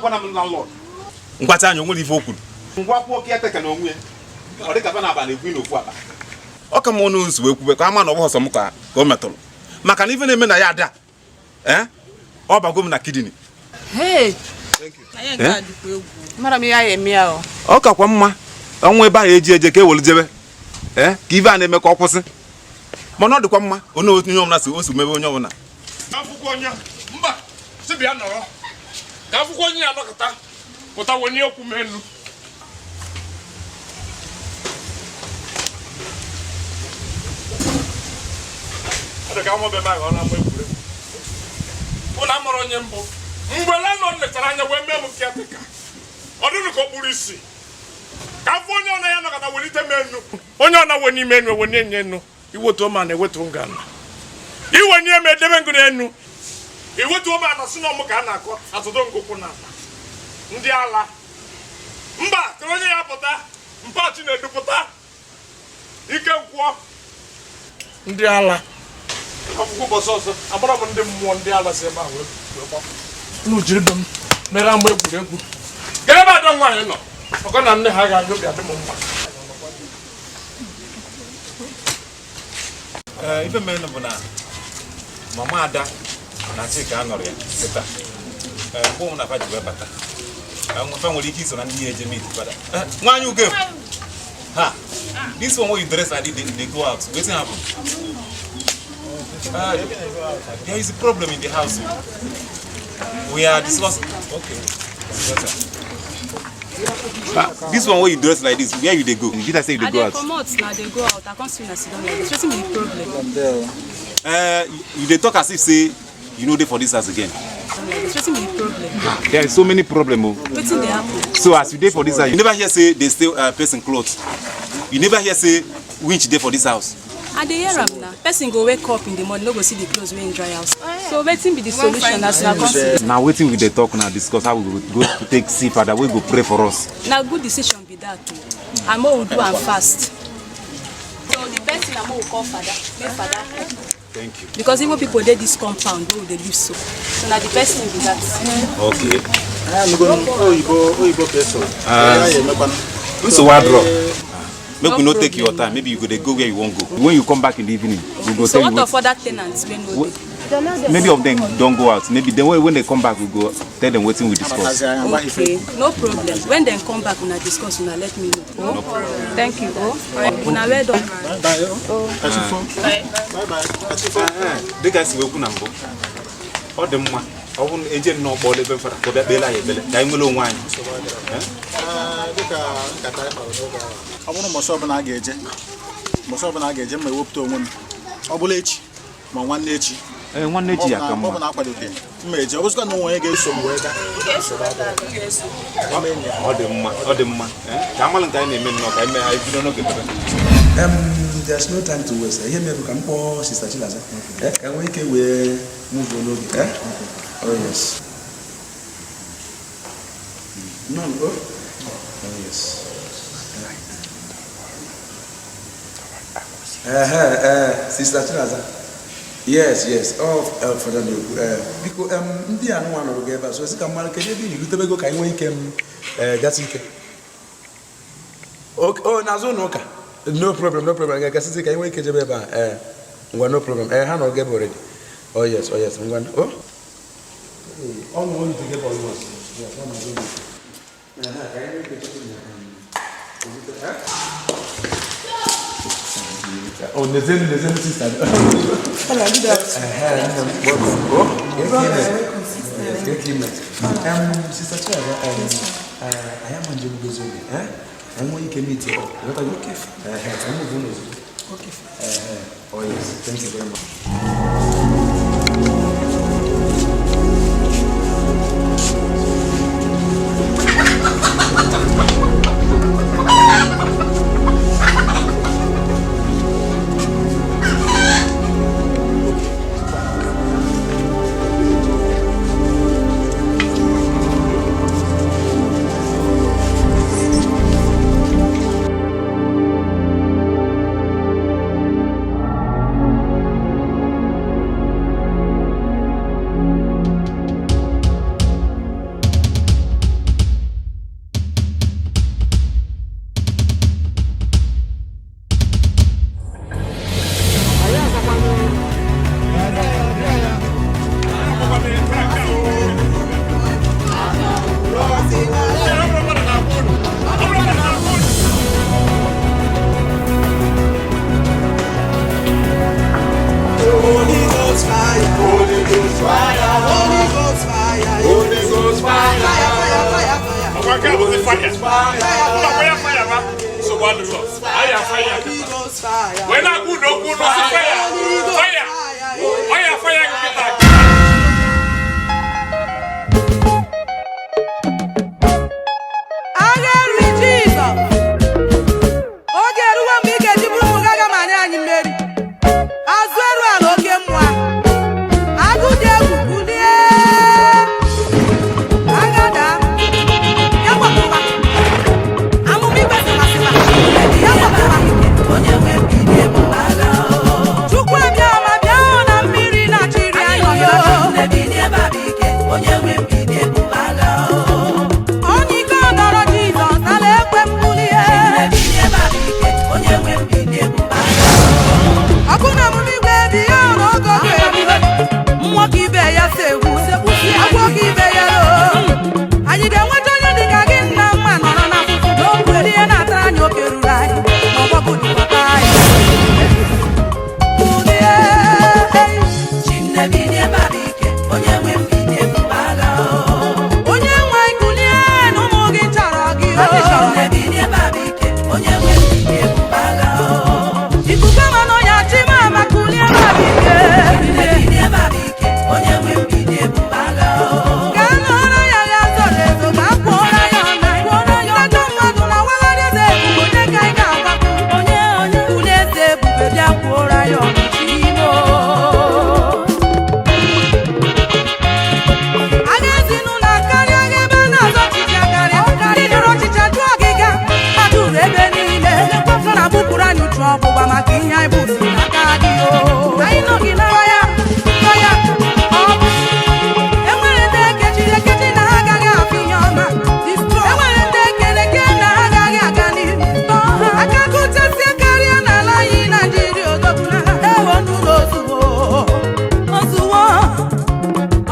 Agwakwana m landlord. Ngwacha anya onwere ife o kwuru. Ngwa kwuo caretaker na onwe ya. Ọ dịka fa na aba na-ekwu n'ofu akpa. Ọ ka m ọnụ nzu wee kwube ka ama na ọ bụ sọ m ka o metụrụ. Maka na ife na-eme na ya ada. Eh? Ọ bago m na kidney. Hey. Eh? Mara m ihe a eme ya o. Ọ kakwa mma ọnwa ebe ahụ eji eje ka e welu jebe. Eh? Ka ife a na-eme ka ọ kwụsị. Mana ọ dịkwa mma onye onye ọbụla si o si mebe onye ọbụla. Akwụkwọ onye mba si bịa nọrọ ka akwụkwọ onye ya nọkọta pụta wenye okwu m elu. Ọ dị ka ama be m aghọọla ama egwuregwu. Ụnụ amara onye mbụ mgbe landlord lechara anya wee mee m caretaker, ọ dịrị ka o kpuru isi ka afọ onye ọ na ya nọkọta welite m enu, onye ọ na-awe n'ime enu ewe nye enu, iwetuo m ana ewetuo m ana, iwenye m edebe ngụ n'enu, iwetuo m ana si na ọmụ ka a na-akọ atụdo ngụkwụ n'ala. Ndị ala mba kere onye ya pụta mpa Chinedu pụta ike nkwụọ ndị ala akwụkwọ ụbọchị ọzọ agbara m ndị mmụọ ndị ala si ebe a wee gbapụ. Unu jiri be m mere ama egwuregwu. Kedụ ebe ada nwaanyị nọ? Ọkọ na nne ha ga-anyụ obi adị m mma. Ife mere bụ na mama Ada na Chika anọrọ ya kịta. Mgbe ụmụ na fa ji wee bata. Fa nwere ike iso na ndị eje meet fada. Nwaanyị Ugo. Ha. This one wey you dress like this, they go out. Wetin happen? There is a problem in the house. We are discussing. Okay. Better. This one wey you dress like this, where you dey go? You better say you dey go out. I dey comot na, dey go out. I come see una sit down like this. Wetin be the problem? You dey talk as if say you no dey for this house again. Wetin be the problem? There is so many problems. Oh. Wetin dey happen? So as you dey for this house, you never hear say they steal person clothes. You never hear say winch dey for this house. I dey hear am na. Person go wake up in the morning, no go see the clothes wey him dry house. So wetin be the solution as una come see? Na wetin we dey talk now, discuss how we go go take see father, wey go pray for us. Na good decision be that o. And make we do am fast. So the best thing na make we call father, make father help. Thank you. Because even people dey this compound wey we dey live so. So na the best thing be that. Okay. Oyibo ka eso. Nsogbu adịrọ. Make we no take your time. Maybe you go dey go where you wan go. When you come back in the evening, we go So tell you. what of other tenants wey no dey? Maybe of them don't go out. Maybe then when they come back, we go tell them wetin we discuss. Okay, no problem. When they come back, una discuss, una let me know. Oh? No problem. Thank you. Oh, una well done. Bye bye. Oh. Bye bye. Dịka si wee kwu na mbụ, ọ dị mma ọ bụrụ na eje nnọọ kpọọ ebe mfara ka ọ bịa kpeela anyị ekpere ka anyị nwere onwe anyị. Dịka nkata anyị kpara n'oge ahụ, ọ bụrụ mbọsị ọbụla a ga-eje, mbọsị ọbụla a ga-eje, m ewepụta onwe m. Ọ bụla echi ma nwanne echi. Nwanne echi ya ka mma. Ọ bụ na akwadote mma eje, ọ bụzikwa na onwe onye ga-eso m wee gaa. Ọ dị mma, ọ dị mma. Ka amalụ nke anyị na-eme nnọọ ka anyị mee anyị bido n'oge bebe. There's no time to waste. Ihe mere ka m kpọọ Sister Chinaza. Ka nwee ike wee move n'oge. Oh yes. No, oh. Oh yes. Sister Chinaza. Yes, yes. Oh, Father na-ekwu. Biko, ndị a nụnwa nọrọ gị ebe a. So sị ka mmadụ kedu ebe ị rutebego ka anyị nwee ike m gasị ike. Okay, oh, n'azụ ụlọ ụka. No problem, no problem. Gasịzi ka anyị nwee ike jebe ebe a. Ngwa, no problem. Ha nọrọ gị ebe already. Oh yes, oh yes. Ngwa. Oh. Ọ nọ onye gị ebe almost. Yes, ọ nọ gị. Ka anyị nwee ike chebe na. Oh, nezenu, nezenu sister. Hello, good afternoon. Welcome. Oh, Sister Chinaza, I am Anjelu Gozobi. I'm going to meet you. Okay. I'm going to Okay. Oh yes, thank you very much. Faya. Mma ya faya ba. Nsogbu adịrọ. Anyị afaya kịta. Wee na-agwa unu okwu unu sị faya. Faya. Ọ ya faya gị kịta. Agha eriri Jizọs. Oge eruwo mgbe ị ga-eji bụrụ ụmụ gị aga ma nye anyị mmeri. Azụ eru ala oke mmụọ. Agụ dị egwu bulie. Agha daa. Ya gbapụwa. Amụma igwe sịmasịma. Ya gbapụwa. Chukwu abịa ma bịa na mmiri na-achịrị anyị o. Onye ike ọdọrọ Jizọs ala ekwe mbulie. Ọkụ na omume igwe dị ya n'oge oge erugo. Mmụọ ka ibe ya si egwu, agwọ ka ibe ya loo. Anyị ga-enweta onye dị ka gị nna mma nọrọ na afụfụ n'okwu ihe na-atara anyị oke ruru anyị n'ọgbakọ dịkwata anyị. Bulie, onye nwe kulie na ụmụ gị chọrọ gị o. Ikuku ama n'ọnya chimama kulie babike. Ka nụrụ ya ya zoro ezo ka kwụọrọ ya ọna. Ndajọ mmadụ na wagharị eze ebube onye ka anyị ga-agbapụ. Kulie eze ebube bịa kwụọrọ ya ọnụ Chimo. Agha ezinụlọ karịa agha ebe a na-azọ ọchịchị akarịa. Ndị jụrụ ọchịchị ajụ ọgịga ha jụrụ ebe niile. Nna bupụrụ anyị uchu ọgbụgba maka ihe anyị bụ n'aka gị o. Anyị nọ gị na ya, ya, ọ bụ enwere ndị ekechiri ekechi na ha agaghị afụ ihe ọma. Enwere ndị ekere eke na ha agaghị aga n'ihu. Aka kụchasie karịa n'ala anyị Naijiria odogwu na ha. Ewo n'ụlọ ozugbo ozugbo.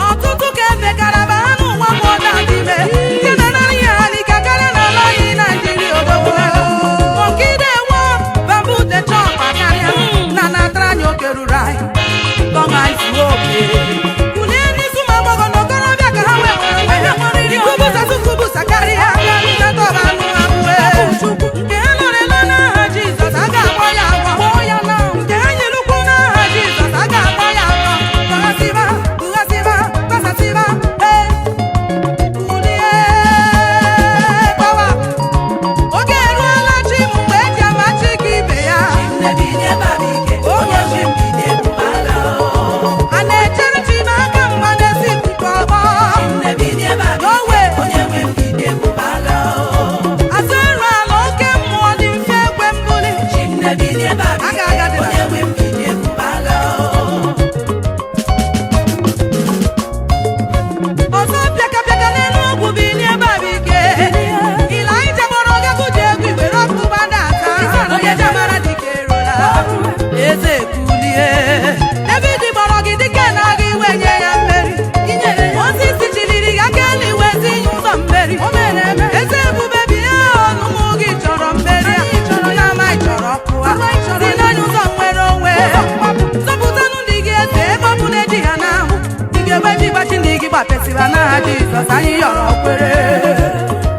Ọtụtụ ka emekaraba ha n'ụwa mmụọ na-adị ime. Nke na-anara ihe ha n'ike karịa n'ala anyị Naijiria odogwu na ha. Ọkide wo bambụ decha ọkpa karịa na natara anyị oke ruru anyị. Tọma izu oke. Kulie n'isi ụmụ agbọghọ na okorobịa ka ha wee nwere onwe ha. Ikubusa tukubusa karịa nnatọba anụ abụọ. Nke ha nọrọ elu n'aha Jizọs a ga-akpọ ya agwọ. Nke ha nyere ụkwụ n'aha Jizọs a ga-akpọ ya agwọ. Tọghasịba, tụghasịba, gbasasịba, ee. Kulie, gbawa. Oge eruola chi m mgbe eji ama chi ka ibe ya. A na-echere chi m aka mgba na-esi ikuku ọgbọ. N'owe. Azụ eru ala oke mmụọ dị mfe ekwe mbuli. Aga aga dị na- Ọzọ pịakapịaka n'elu ogwu bilie babike. Ịlaịja gbọrọ ọgagụ ji egwu iwere ọkụ gbadata. Onye jamara dike eruola. Eze kulie. David gbọrọ gị dike na-aga iwe nye ya mmeri. Mozis chịliri ya aka elu iwe zi ya ụzọ mmeri. Eze ebube bie ọnụ ụmụ gị chọrọ mmeri. Nna amaghị chọrọ ọkụ a. Si n'anya ụzọ nwere onwe. Zọpụtanụ ndị gị eze ebe ọ bụ na eji ha n'ahụ. Ị ga-egbe ji gbachi ndị gị gbapesịba n'aha Jizọs anyị yọrọ kwere.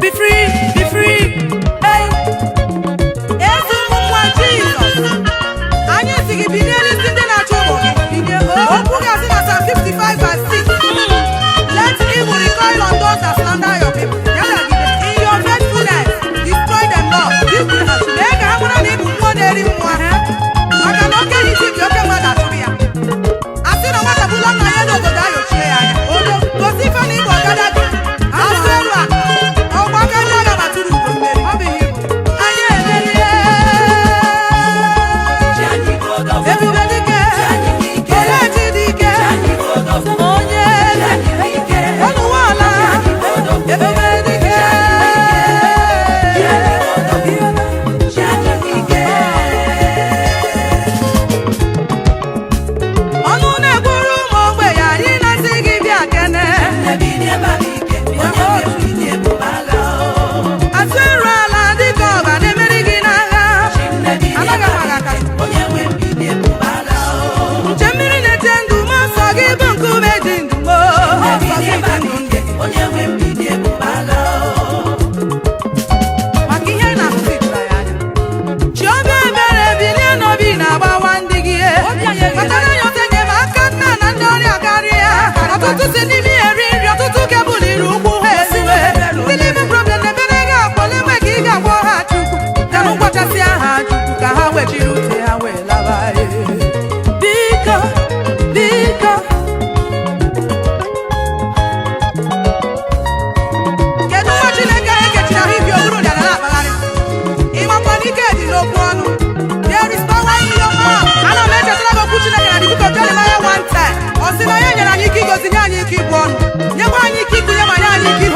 Be free, be free, hey. Eze ụmụ nwa Jizọs. Anyị si gị bilie n'isi ndị na-achụ ụmụ gị. Okwu gị asị na Psalm 55 verse 6. Let evil recoil on those that slander your people. Ya na gị, in your faithfulness, destroy them not. Mee ka ha mara na ị bụ mmụọ na-eri mmụọ. Maka na oke hiti bi oke mmadụ achụrụ ya. Asị na nwata bụla nna ya n'obodo ayochie ya anya. Odo, gosi ife na ịbụ ọgada gị. Asụ eru Ọ sị na ya nyere anyị ike igozi, nye anyị ike ịbụ ọnụ, nyekwa anyị ike ịkụnye, ma nye anyị ike.